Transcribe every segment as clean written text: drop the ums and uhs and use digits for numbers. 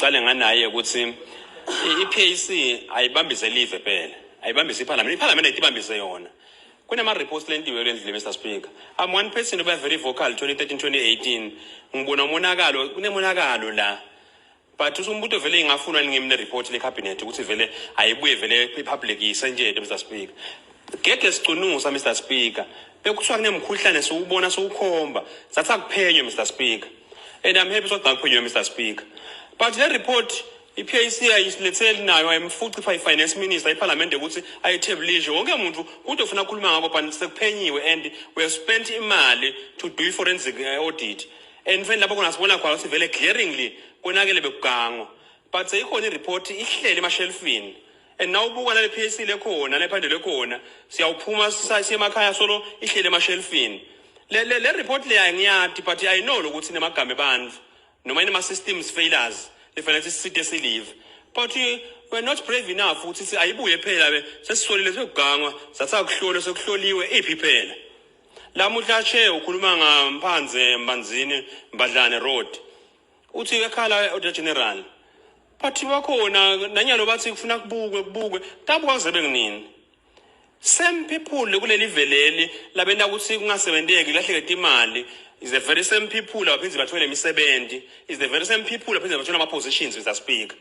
Cale nganaye ukuthi i-PAC ayibambise live phela, ayibambise iParliament, iParliament ayitibambise yona. Kunema reports lentiwe lendlule, Mr Speaker. I'm one person who very vocal 2013 2018, ngibona umonakalo, kunemonakalo la. But usumbuto vele ingafunwa ngimi report le cabinet ukuthi vele ayibuye vele i-public isenjete, Mr Speaker. Gede sicunusa, Mr Speaker. Bekuthiwa kunemkhuhlane, siwubona siwukhomba. Sathi akuphenywe, Mr Speaker. And I'm happy sodwa kuphenywe, Mr Speaker. But le report i-PAC ayisiletheli nayo, ayimfuci finance minister iParliament ukuthi ayitheblishe wonke umuntu kude ufuna ukukhuluma ngako, but sekuphenyiwe and we have spent imali to do forensic audit and fanele lapho khona sibona khona ukuthi vele glaringly konakele, bekugangwa, but seyikhona i-report ihlele emashelfini. And nawubuka nale PAC lekhona lephandele khona, siyawuphuma siye emakhaya solo ihlele emashelfini le report le. Angiyati, but I know ukuthi inemagama ebantfu noma inema systems failures lefanele sisite silive, but we're not brave enough ukuthi ayibuye phela be sesisolile, sekugangwa, sathi akuhlolwe, sekuhloliwe, iphi phela? Lamuhla che ukhuluma ngamphanze Mbanzini Mbadlane Road, uthi ekhala Auditor General, but bakhona nanyalo bathi kufuna kubukwe, kubukwe tabuka kuzebe kunini. Same people kuleli veleli labenta ukuthi kungasebenteki, kulahleke imali, is the very same people abaphindze bathole imisebenzi, is the very same people abaphindze bathole ama-positions, Mr Speaker.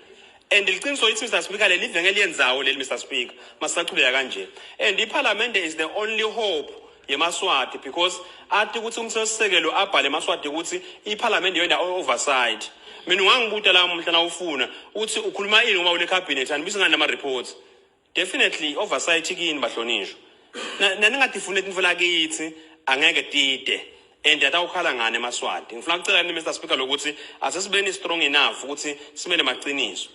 And liqiniso lithi, Mr Speaker, leli venge liyenzawo leli, Mr Speaker, masisachubeka kanje. And iphalamende is the only hope yemaswati because athi ukuthi umthethosisekelo abhale emaswati ukuthi iphalamende yona oversight. Mina ungangibuta lamuhla nawufuna uthi ukhuluma ini uma ule cabinet anibisi ngani nama-reports. Definitely oversight kini bahlonishwa. Naningatifuni tintfo lakithi angeke tide and atawukhala ngani emaswati. Ngifuna kucela ni, Mr Speaker, lokuthi asesibeni strong enough ukuthi simele maciniso.